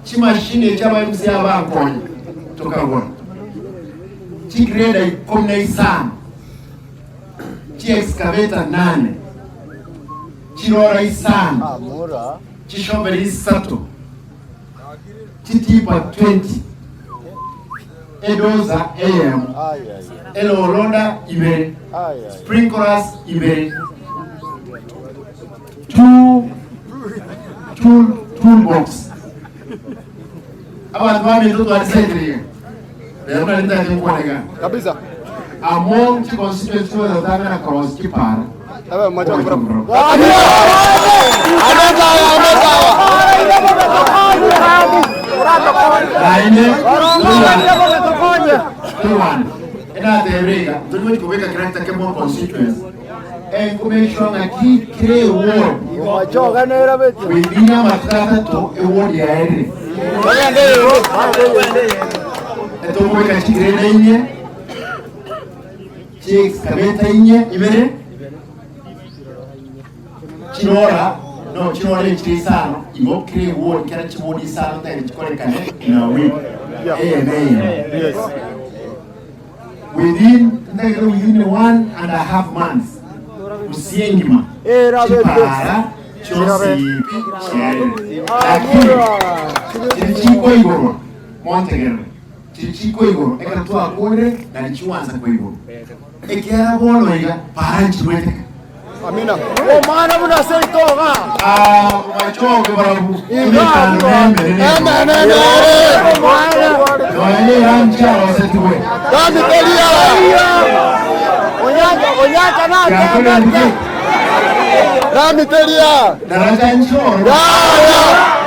Chimashini echi aba MCA bankonya tokagora chigreda 15, chiexcavator nane, chirora isano, chishoveri isato, chitipa 20, edoza eyemo, elolonda ibere, sprinklers ibere, two tool toolbox. Abanto baminto twarisaidire iga. Rero nari ntagete gokwana iga. Kabisa. Among chiconstituency chigotatang'ana cross chipara. Abe mwacha Ogochia kura. muroro. Naende toigwane. Enatebire iga, ntori gochi kobeka character kemo constituency. Enkumesho ng'aki kera eward within amatuko atato eward yaerire. Etokobeka chigreda inye, chiexcavator inye ibere, chirora no chirora echire isano igo kera eward kera chiward isano tari chikorekane in a week. Eyemo eyemo. Within, ntagete within one and a half months, Gusii engima, chipaara chionsi pi chiaerire. Lakini chiri chikoigorwa, montegerere, chiri chikoigorwa ekero twakorire nari chiwansa koigorwa. Ekiagera bono iga paara nchigweteka. Amina. Omwana buna seito iga. Ah, bachoge barabwo emekano nemere Amen. nonya nerangi chiarosetigwe Damiteria. Onyancha onyancha na Yakorire ndike Damiteria. daraja nchoro Ya ya.